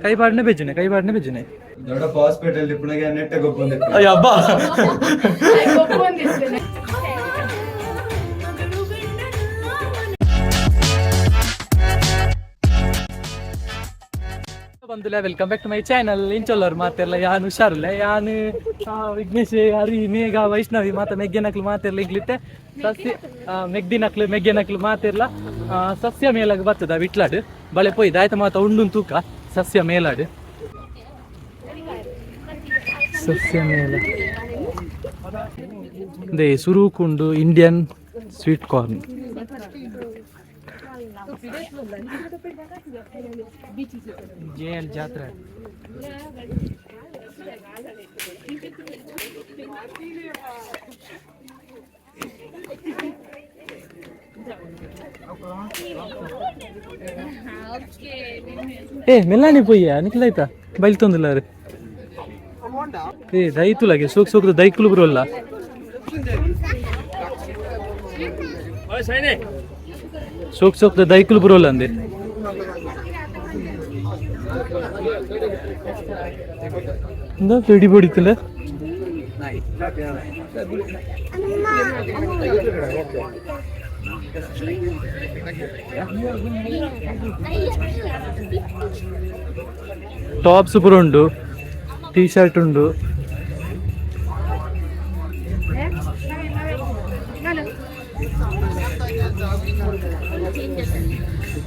ಕೈ ಪಾಡ್ನೆ ಬೆಜ್ಜುನೆ, ಕೈ ಪಾಡ್ನೆ ಬೆಜ್ಜುನೆ. ದೊಡ್ಡಪ್ಪ ಹಾಸ್ಪಿಟಲ್ ಇಪ್ಪುನಗೆ ನೆಟ್ಟ ಗೊಬ್ಬೊಂದಿತ್ತು. ಅಯ್ಯ ಅಬ್ಬಾ. ಬಂದಿಲ್ಲ. Welcome back to my channel. ಇಂಚೊಲ್ಲರು ಮಾತೆಲ್ಲ ಯಾನ್ ಹುಷಾರಿಲ್ಲ. ಯಾನ್ ವಿಘ್ನೇಶ್, ಹರಿ, ಮೇಘ, ವೈಷ್ಣವಿ ಮಾತ ಮೆಗ್ಗೆನಕ್ಲು ಮಾತೆಲ್ಲ ಇಗ್ಲಿತ್ತೆ ಸಸ್ಯ ಮೆಗ್ದಿನಕ್ಲು ಮೆಗ್ಗೆನಕ್ಲು ಮಾತೆಲ್ಲ ಸಸ್ಯ ಮೇಲಾಗ ಬರ್ತದ ವಿಟ್ಲಾಡ್ ಬಳೆ ಪೋಯ್ದು ಆಯ್ತು ಮಾತ ಉಂಡು ತೂಕ. ಸಸ್ಯ ಮೇಲಾಡು, ಸಸ್ಯ ಮೇಲ they ಸುರುಕುಂಡು Indian sweet corn. J L ಜಾತ್ರೆ. ಏ ಮೆಲ್ಲಾಣಿ ಪೊಯ್ಯ ನಿಕ್ಲಾಯ್ತಾ ಬೈಲ್ತೊಂದಿಲ್ಲಾರು. ಏ ದೈತುಲಾಗೆ ಸೋಕ್ ಸೋಕ್ದ ದೈಕುಲು ಬರೋಲ್ಲ. ಸೋಕ್ ಸೋಕ್ದ ದೈಕುಲು ಬರೋಲ್ಲ ಅಂದೆ. എന്താ പിടി പൊടിത്തില്ല. ಟಾಪ್ಸ್ ಪೂರ ಉಂಡು, ಟೀ ಶರ್ಟ್ ಉಂಡು.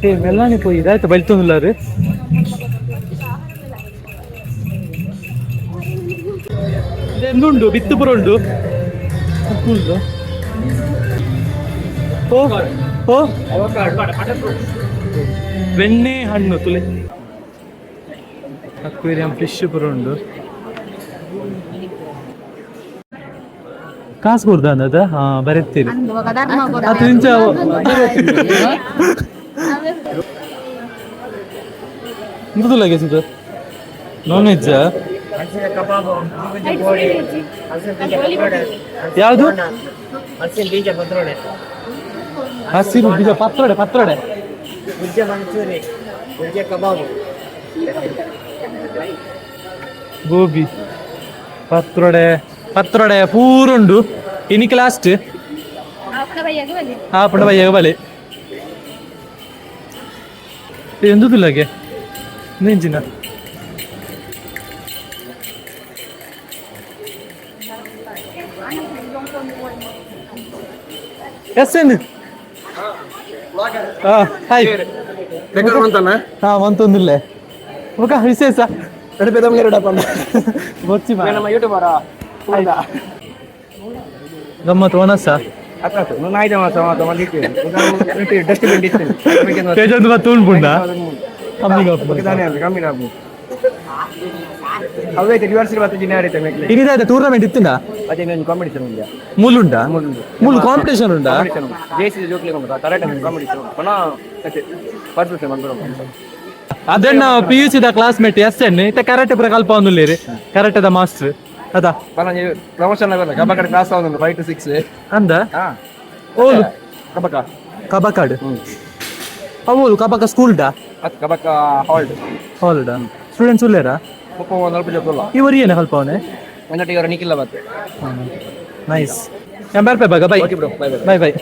ಏ ಮೆಲ್ಲಾಣಿ ಪೋಯಿ ಇದಾಯ್ತು ಬೈಲ್ತೊಂದಿಲ್ಲಾರು. ಎಂದುಂಡು ಬಿತ್ತು ಪೂರ ಉಂಡು ಉಂಡು. ಓ ಓ ಬೆಣ್ಣೆ ಹಣ್ಣು ತುಲೆ. ಅಕ್ವೇರಿಯಂ ಫಿಶ್ ಪೂರ ಉಂಡು. ಕಾಸು ಕೊಡ್ದ ಅಂದದ. ಹಾ ಬರೆತ್ತೀರಿ ಅದು ಇಂಚ. ಇಂತದಲ್ಲ ಸುದ ನಾನ್ ವೆಜ್ ಯಾವುದು? ಹಸಿರು ಬೀಜ ಪತ್ರೊಡೆ, ಪತ್ರೊಡೆ, ಗೋಬಿ, ಪತ್ರೊಡೆ, ಪತ್ರೊಡೆ ಪೂರುಂಡು. ಇನಿಕ್ ಲಾಸ್ಟ್ ಆಪಣ ಬಯ್ಯಾಗ ಬಲೆ ಎಂದುದಿಲ್ಲಗೆ ನೆಂಜಿನ. ಎಸ್ ಎನ್ ಹಾಯ್. ಹಾ ಮಂತೊಂದಿಲ್ಲ ಬೊಕ ವಿಶೇಷ ಬೊಚ್ಚಿ. ನಮ್ಮ ಯೂಟ್ಯೂಬರಾ? ಗಮ್ಮತ್ ವನಸ. ಡಸ್ಟ್ಬಿನ್. ತೇಜೊಂದು ಬತ್ತು ಉಂಡ್ಪುಂಡ ಕಮ್ಮಿ. ಅವೇ ರಿವರ್ಸ್ ಬತ್ತ ಜಿನ ಆಡಿತೆ ಮೆಕ್ಲೆ. ಇನಿದಾದ ಟೂರ್ನಮೆಂಟ್ ಇತ್ತಿನ? ಅದೇ ನಾನು ಕಾಂಪಿಟಿಷನ್ ಉಂಡ. ಮೂಲು ಉಂಡಾ? ಮೂಲು ಕಾಂಪಿಟೇಷನ್ ಉಂಡಾ? ಕಾಂಪಿಟಿಷನ್ ಜೆಸಿ ಜೋಕ್ಲೆ ಉಂಟು, ಕರಾಟೆ ಕಾಂಪಿಟಿಷನ್ ಪನ ಪರ್ಫೆಕ್ಟ್ ಬಂದ್ರು. ಅದನ್ನ ಪಿ ಯು ಸಿದ ಕ್ಲಾಸ್ಮೇಟ್ ಎಸ್ ಎನ್ ಇತ್ತ ಕರಾಟೆ ಪೂರ ಕಲ್ಪ ಒಂದುಲ್ಲೇರಿ, ಕರಾಟೆದ ಮಾಸ್ಟರ್ ಅದ. ಪನ ಪ್ರಮೋಷನ್ ಆಗಲ್ಲ. ಕಬಕಡ ಕ್ಲಾಸ್ ಆവുಂದು 5 ಟು 6. ಅಂದ. ಹಾ. ಓಲು? ಕಬಕ. ಕಬಕಾಡ್ ಅವೋಲು ಕಬಕ ಸ್ಕೂಲ್ ಡಾ? ಅತ್ ಕಬಕ ಹಾಲ್ಡ್. ಹಾಲ್ಡ ಸ್ಟೂಡೆಂಟ್ಸ್ ಉಲ್ಲೇರಾ? ಮುಪ್ಪ ಒಂದು ಜೋಕುಲ್ಲ. ಇವರು ಏನು ಕಲ್ಪ ಅವನೇ? ಒಂದೊಟ್ಟಿಗೆ ಅವರ ನಿಖಿಲ್ಲ ಬತ್ತೆ. ನೈಸ್. ಬರ್ಪೆ ಬಾಗ bye. Okay bro, bye bye. Bye bye.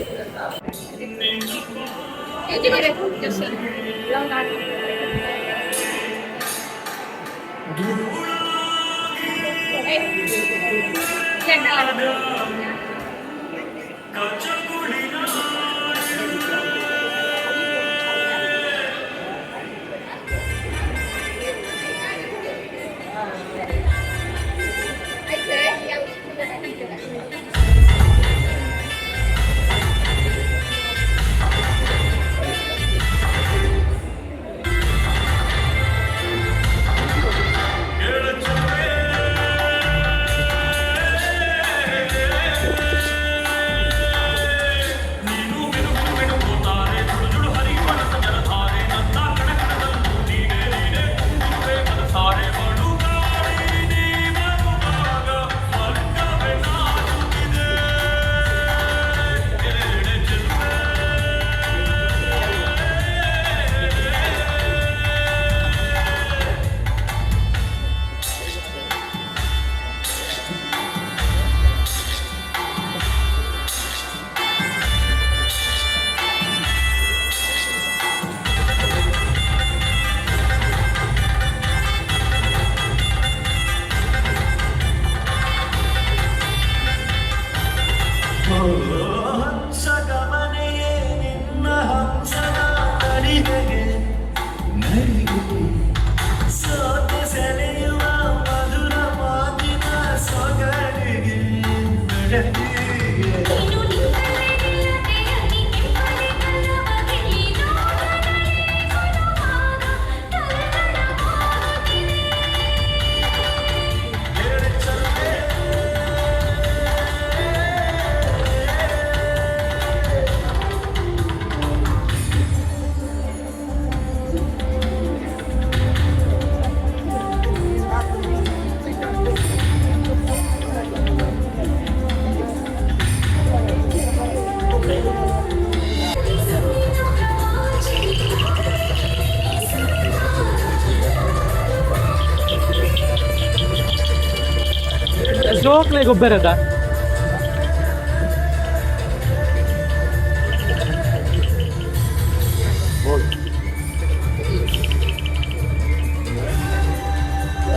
ಜೋಕ್ಲೆ ಗೊಬ್ಬರದ.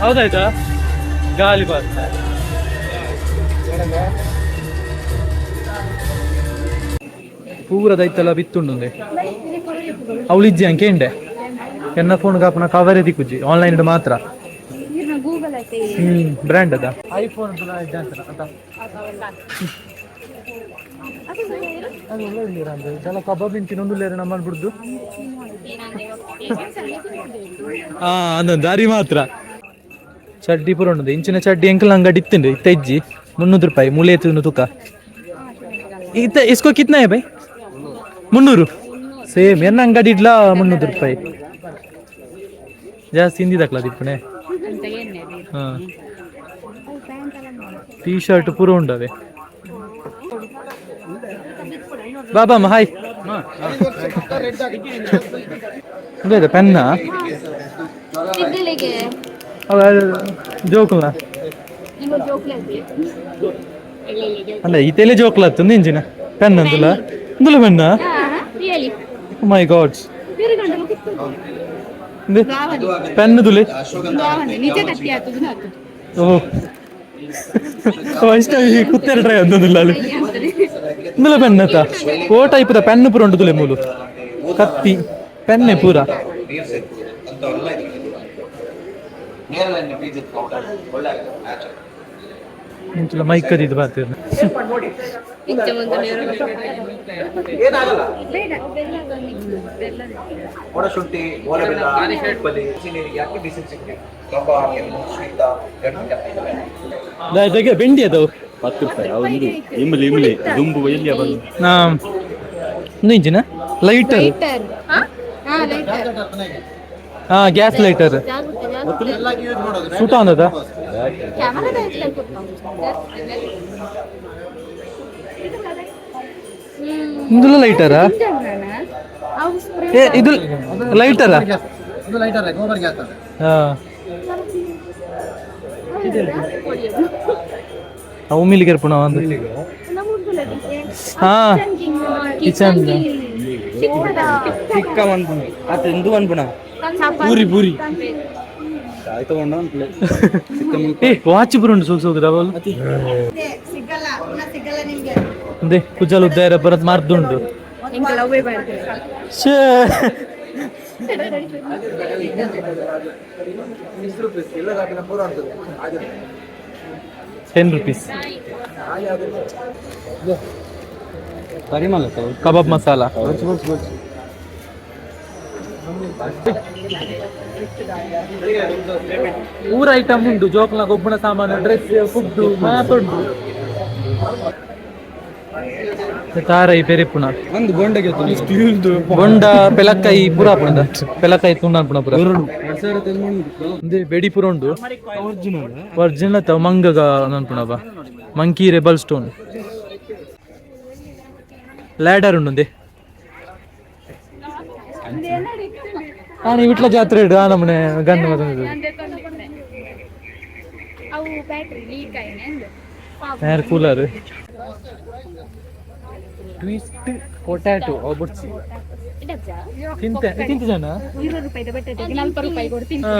ಹೌದಾಯ್ತಾ? ಗಾಲಿ ಬಾತ್ ಪೂರ ದೈತಲ್ಲ ಬಿತ್ತುಂಡುಂದೆ. ಅವಳು ಇಜ್ಜಿ ಅಂಕೆ ಎನ್ನ ಫೋನ್ ಕಾಪುನ ಕವರ್ ದಿಕ್ಕುಜ್ಜಿ, ಆನ್ಲೈನ್ ಮಾತ್ರ. ಬ್ರ್ಯಾಂಡ್ ಅದ ಐಫೋನ್. ಅದು ಕಬಾಬ್ ತಿನ್ನೊಂದು ನಮ್ಮ ಬಿಡ್ದು. ಹಾ, ಅಂದೊಂದು ದಾರಿ ಮಾತ್ರ. ಚಡ್ಡಿ ಪೂರ ಉಂಟು. ಇಂಚಿನ ಚಡ್ಡಿ ಎಂಕಲ್ ಅಂಗಡಿ ಇತ್ತಿಂಡು ಇತ್ತ ಇಜ್ಜಿ. 300 ರೂಪಾಯಿ ಮುಳೆ ತಿನ್ನು ತುಕ. ಇತ್ತ ಇಸ್ಕೋ ಕಿತ್ನ ಬೈ? 300 ಸೇಮ್. ಎನ್ನ ಅಂಗಡಿ ಇಡ್ಲಾ 300 ರೂಪಾಯಿ. ಜಾಸ್ತಿ ಹಿಂದಿದಕ್ಲ ದಿಪ್ಪಣೆ. ಹಾ, ಟೀ ಶರ್ಟ್ ಪೂರ ಉಂಡವೆ. ಬಾಬಾ, ಹಾಯ್. ಇದೆ ಪೆನ್ನ ಜೋಕುಲ ಅಲ್ಲ, ಇತೆಲೆ ಜೋಕ್ಲ ಅತ್ತಂದು. ಇಂಜಿನ ಪೆನ್ ಅಂದುಲ ಇಂದುಲ ಪೆನ್ನ. ಮೈ ಗಾಡ್ಸ್, ಪೆನ್ ದುಲೆ. ಓ ವೈಷ್ಣವಿ ಕುತ್ತೆರ ಟ್ರೈ ಅಂತಂದಿಲ್ಲ ಅಲ್ಲಿ. ಇಂದುಲ ಪೆನ್ ಅತ್ತ? ಓ ಟೈಪ್ದ ಪೆನ್ ಪೂರ ಉಂಟು ತುಲೆ. ಮೂಲು ಕತ್ತಿ ಪೆನ್ನೆ ಪೂರ. ಇಂಚಲ ಮೈಕ್ ಕದಿದ್ದು ಬಾತಿರ್. ಒಣಶುಂಠಿ, ಓಲಬೆಲ್ಲ, ಹಿಪ್ಪಲಿ, ನೀರಿಗೆ ಹಾಕಿ ಬಿಸಿ ಸಿಕ್ಕಿ ಕಫ, ಕೆಮ್ಮು, ಶೀತ. ಬೆಂಡಿ ಅದವು. 10 ರೂಪಾಯಿ ಒಂದು. ಇಮ್ಲಿ ಇಮ್ಲಿ ದುಂಬು ಎಲ್ಲಿಯ ಬಂದು. ಒಂದು ಇಂಚಿನ ಲೈಟರ್. ಹಾ, ಗ್ಯಾಸ್ ಲೈಟರ್. ಸೂಟ ಒಂದದ. ಇಂದುಲ ಲೈಟರಾ? ಏ, ಇದು ಲೈಟರಾ? ಹಾ, ಅವು ಮಿಲಿಗೆರ್ ಪುನಃ ಒಂದು. ಹಾ, ಕಿಚನ್. ಚಿಕ್ಕ ಮನ್ಪುಣ ಅತ್ತ ಇಂದು ಮನ್ಪುಣ. ಪೂರಿ ಪೂರಿ. ಏ, ವಾಚ್ ಬರುಂಡು ಸೋಕ್ ಸೋಕದ ಅವಳು. ಅಂದೆ ಕುಜಲ್ ಉದ್ದಾರ ಬರತ್ ಮಾರ್ದುಂಡು. ಶ್ಯೇ. 10 ರುಪೀಸ್. ಪರಿಮಳ. ಕಬಾಬ್ ಮಸಾಲ ಊರ ಐಟಮ್ ಉಂಟು. ಜೋಕ್ಲ ಗೊಬ್ಬನ ಸಾಮಾನು, ಡ್ರೆಸ್, ಫುಡ್ ಮಾತುಂಟು. ತಾರೈ ಪೆರಿಪುಣ. ಒಂದು ಗೊಂಡೆಗೆ. ಬೊಂಡ, ಪೆಲಕ್ಕಾಯಿ ಪೂರ ಪುಣದ. ಪೆಲಕ್ಕಾಯಿ ತುಂಡ ಪುಣ ಪೂರ. ಒಂದೇ ಬೆಡಿ ಪೂರ ಉಂಡು. ಒರಿಜಿನಲ್ ಅತ್ತ ಮಂಗಗ ಅನ್ಪುಣ ಬಾ. Monkey rebel stone ladder ಉಂಡು. ನಾನು ವಿಟ್ಲ ಜಾತ್ರೆ ಇಡು. ಆ ನಮ್ಮನೆ ಗಂಡು ಮತ್ತೊಂದು. ಅವು ಬ್ಯಾಟ್ರಿ ಲೀಕ್ ಆಯ್ನೆ. Air cooler, twist potato ಅವು ಬುಡ್ಸಿ. ತಿಂತೆ ತಿಂತೆ ಜನ. 20 ರೂಪಾಯಿದ ಬಟ್ಟೆ 40 ರೂಪಾಯಿ ಕೊಡ್ತೀನಿ. ಹಾ,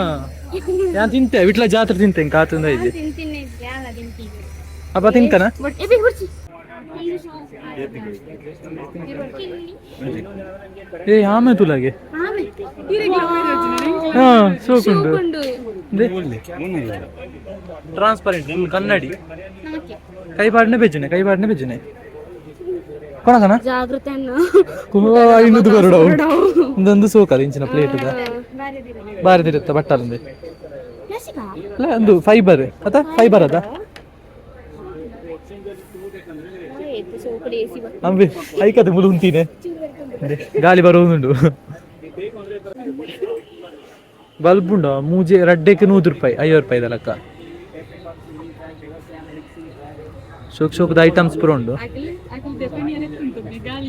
ಯಾನ್ ತಿಂತೆ. ವಿಟ್ಲ ಜಾತ್ರೆ ತಿಂತೆ ಕಾತುಂದ ಇದೆ. ತಿಂತೀನಿ ಯಾಲ ತಿಂತೀನಿ. ಅಪ್ಪ ತಿಂತಾನ. ಎಬಿ ಹುಡ್ಸಿ. ಏ, ಆಮೆ ತುಲಾಗೆ. ಹಾ, ಸೋಕುಂಡು. ಟ್ರಾನ್ಸ್ಪರೆಂಟ್ ಫುಲ್ ಕನ್ನಡಿ. ಕೈ ಬಾಡ್ನೆ ಬೆಜ್ಜನೆ, ಕೈ ಬಾಡ್ನೆ ಬೆಜ್ಜನೆ ಕೊಣಕನ. ಜಾಗೃತ. 500 ಬರೋಡ. ಒಂದೊಂದು ಸೋಕಲ್ಲ ಇಂಚಿನ ಪ್ಲೇಟ್ ಬಾರಿದಿರುತ್ತೆ ಬಟ್ಟಲಂದೆ. ಅಲ್ಲ, ಒಂದು ಫೈಬರ್ ಅದ, ಫೈಬರ್ ಅದ. ಅಂಬೆ ಐಕತೆ ಮುಲು ಉಂತೀನಿ. ಗಾಳಿ ಬರುವುದುಂಟು. ಬಲ್ಬ್ ಉಂಡು. ಮೂಜೆ ರಡ್ಡೆಕ್ಕೆ 100 ರೂಪಾಯಿ, 50 ರೂಪಾಯಿ ಲೆಕ್ಕ. ಶೋಕ್ ಶೋಕ್ದ ಐಟಮ್ಸ್ ಪೂರ ಉಂಡು.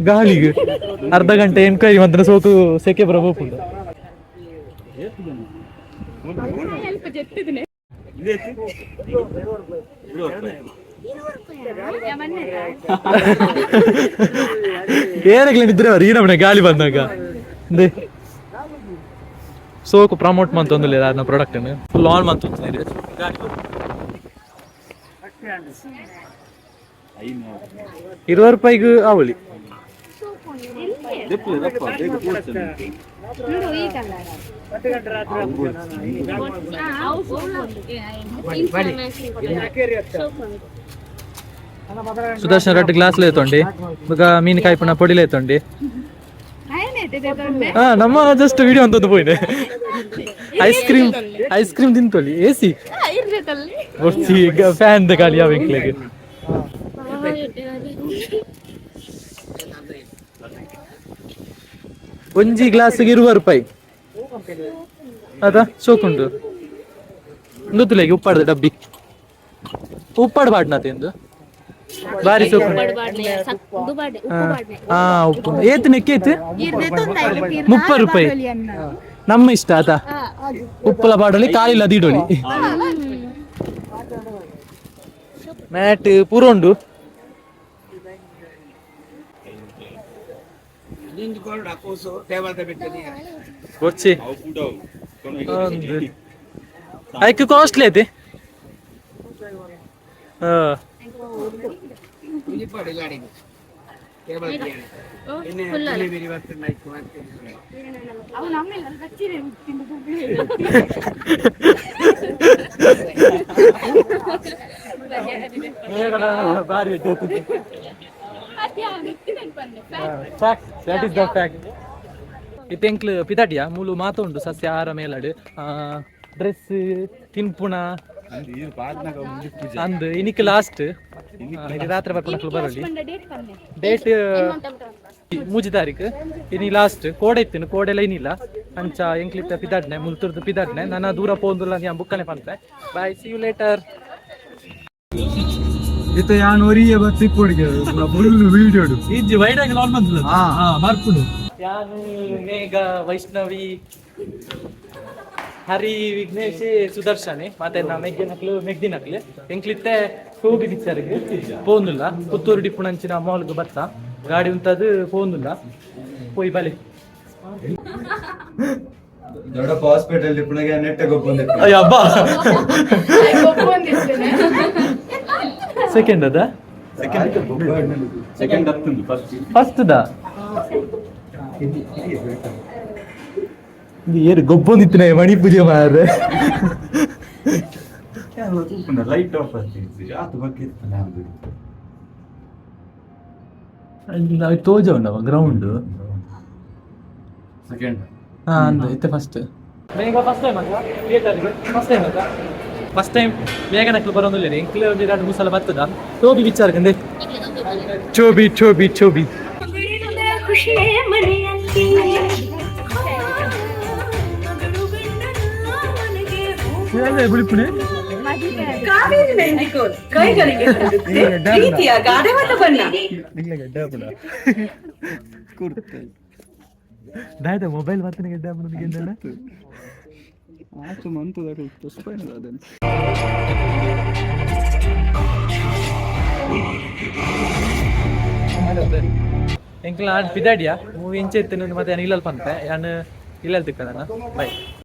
ಗಾಳಿಗೆ ಅರ್ಧ ಗಂಟೆ ಎನ್ಕ್ವೈರಿ ಮಾತ್ರ. ಸೋಕು ಸೆಕೆ ಬರ ಹೋಪುಂಡು. ಏರಗ್ಲ ನಿದ್ರೆ ಬರ ಈಡಮನೆ ಗಾಳಿ ಬಂದಾಗ. ಇಂದೆ ಸೋಕು ಪ್ರಮೋಟ್ ಮಂತೊಂದುಲ್ಲೆರ್ ಆರ್ನ ಪ್ರಾಡಕ್ಟ್ ಫುಲ್ ಆನ್ ಮಂತೊಂದುಲ್ಲೆರ್ ಗಾಳಿ. 20 ರೂಪಾಯಿಗೆ ಅವಳಿ. ದೆಪ್ಪುಲೆ ದಪ್ಪ ಬೇಗ ಪೋಡ್ಚನೆ. ನೋಡು ಈ ಕಲರ್. ಅವು ಸೋಪ್. ಸುದರ್ಶನ್ ರಡ್ಡ್ ಗ್ಲಾಸ್ ಲೇತೊಂಡಿ ಬೊಕ ಮೀನ್ ಕಾಯ್ಪುನ ಪೊಡಿ ಲೇತೊಂಡಿ. ಹಾ, ನಮ್ಮ ಜಸ್ಟ್ ವಿಡಿಯೋ ಅಂತಂದು ಪೋಯಿನೆ. ಐಸ್ ಕ್ರೀಮ್, ಐಸ್ ಕ್ರೀಮ್ ತಿಂತೊಲಿ ಎಸಿ ಬೊರ್ಚಿ ಫ್ಯಾನ್ ದ ಗಾಳಿ ಯಾವ ಎಂಕ್ಲೆಗ್. ಒಂಜಿ ಗ್ಲಾಸ್ಗೆ 20 ರೂಪಾಯಿ ಅದ ಸೋಕುಂಡು. ಉಂದು ಉಪ್ಪಾಡ್ದ ಡಬ್ಬಿ ಉಪ್ಪಾಡು ಬಾಡ್ನತೆ ಎಂದು ಬಾರಿ ಸೋಕುಂಡು. ಹಾ, ಉಪ್ಪು ಏತ್ ನೆಕ್ಕೇತ್? 30 ರೂಪಾಯಿ. ನಮ್ಮ ಇಷ್ಟ ಆತ, ಉಪ್ಪುಲ ಬಾಡಲಿ ಕಾಲಿಲ್ಲ ದೀಡೋಲಿ ಮ್ಯಾಟ್ ಪೂರ ಉಂಡು. ಬೊರ್ಚಿ. ಐಕ್ ಕಾಸ್ಟ್ಲಿ ಐತಿ. ಹಾ. ಅವು ನಮ್ಮೆಲ್ಲ ಬಚ್ಚಿದೆ. ಬಾರಿ. Fact, that is the fact. ಇತ್ತೆ ಎಂಕ್ಲು ಪಿದಾಟಿಯ ಮೂಲು ಮಾತ ಉಂಡು ಸಸ್ಯಾಹಾರ ಮೇಲಾಡು ಡ್ರೆಸ್ ತಿನ್ಪುಣ ಅಂದ್ ಇನಿಕ್ ಲಾಸ್ಟ್ ರಾತ್ರಿ ಬರ್ಪುನಕ್ಲು ಬರಲಿ. ಡೇಟ್ ಪನ್ನೆ. ಡೇಟ್ 3 ತಾರೀಕು ಇನಿ ಲಾಸ್ಟ್. ಕೋಡೆ ಇತ್ತಿನ ಕೋಡೆಲ ಇನಿಲ್ಲ ಅಂಚ ಎಂಕ್ಲಿತ್ತ ಪಿದಾಡ್ನೆ ಮುಲ್ತುರ್ದು ಪಿದಾಡ್ನೆ. ನನ್ನ ದೂರ ಪೋಂದುಲ್ಲ ಯಾನ್ ಬುಕ್ಕನೆ ಪನ್ಪೆ. Bye, see you later. ಇತ್ತ ಯಾನ್ ಒರಿಯೆ ಬತ್ತಿ ಪೊಡಿಗೆ ಫುಲ್ ವಿಡಿಯೋ. ಇಜ್ಜಿ, ವೈಡ್ ಆಂಗಲ್ ಆನ್ ಬಂದಿಲ್ಲ. ಹಾ, ಬರ್ಪುಂಡು. ಯಾನು ಮೇಘ, ವೈಷ್ಣವಿ, ಹರಿ, ವಿಘ್ನೇಶ್, ಸುದರ್ಶನೆ ಮತ್ತೆ ನಾ ಮೆಗ್ಗೆನಕ್ಲು ಮೆಗ್ದಿನಕ್ಲು ಎಂಕ್ಲಿತ್ತೆ ಕೋಬಿ ಪಿಕ್ಚರ್ಗೆ ಪೋಂದುಲ್ಲ. ಪುತ್ತೂರು ಡಿಪ್ಪುಣಂಚಿನ ಮಾಲ್ಗ್ ಬತ್ತ ಗಾಡಿ ಉಂತದು ಪೋಂದುಲ್ಲ. ಪೋಯಿ ಬಲೆ. ದೊಡ್ಡಪ್ಪ ಹಾಸ್ಪಿಟಲ್ ಇಪ್ಪುನಗೆ ನೆಟ್ಟ ಗೊಬ್ಬೊಂದು. ಅಯ್ಯ ಅಬ್ಬಾ, ಸೆಕೆಂಡ್ ಅದ. ಸೆಕೆಂಡ್ ಹತ್ತುಂಡು ಫಸ್ಟ್. ಫಸ್ಟ್ the ಏರು ಗೊಬ್ಬೊಂದಿತ್ತಿನ ಮಣಿ ಪೂಜೆ ಮಾರ್ರೆ. ಲೈಟ್ ಆಫ್ ಆಗ್ತಿತ್ತು ಆತು ಬಗ್ಗೆ ಇತ್ತು ನಾನು. ನಾವು ತೋಜ ಉಂಡವ ಗ್ರೌಂಡ್. ಸೆಕೆಂಡ್. ಹಾ, ಅಂದು ಇತ್ತೆ ಫಸ್ಟ್. ಮೇಘ ಫಸ್ಟ್ ಟೈಮ್ ಅಲ್ಲ ಥಿಯೇಟರ್ಗೆ? ಫಸ್ಟ್ ಟೈಮ್ ಅಲ್ಲ? ಫಸ್ಟ್ ಟೈಮ್ ಮೇಘನಕ್ಲು ಬರೋದಿಲ್ಲ. ಎಂಕ್ಲೆ ಒಂದು ಎರಡು ಮೂರು ಸಲ ಬರ್ತದ ಟೋಬಿ ವಿಚಾರಕ್ಕಂದೆ ಚೋಬಿ ಚೋಬಿ ಚೋಬಿ. ಖುಷಿಯೇ ಮನೆಯಲ್ಲಿ ಮಗಳು ಗಂಡನ ಮನೆಗೆ ಬುಳಿಪುಣೆ. ಕಾವೇರಿ ಮೆಹಂದಿಕೋನ್ ಕೈಗಳಿಗೆ ಹರಡುತ್ತೆ ಪ್ರೀತಿಯ ಗಾಢವಾದ ಬಣ್ಣ. ದಾಯ್ತ ಮೊಬೈಲ್ ಬರ್ತಾನೆ ಗೆಡ್ಡೆ ಗೆದ್ದಲ್ಲ. ಆತು ಮಂತದ ಅದನ್ನು. ಎಂಕ್ಲ ಆಡ್ ಪಿದಾಡಿಯಾ ಮೂವಿ ಇಂಚೆ ಇತ್ತು ಮತ್ತೆ ಇಲ್ಲಲ್ ಪಂತೆ ಯಾನ್ ಇಲ್ಲಲ್ ತಿಕ್ಕದನ. ಬಾಯ್.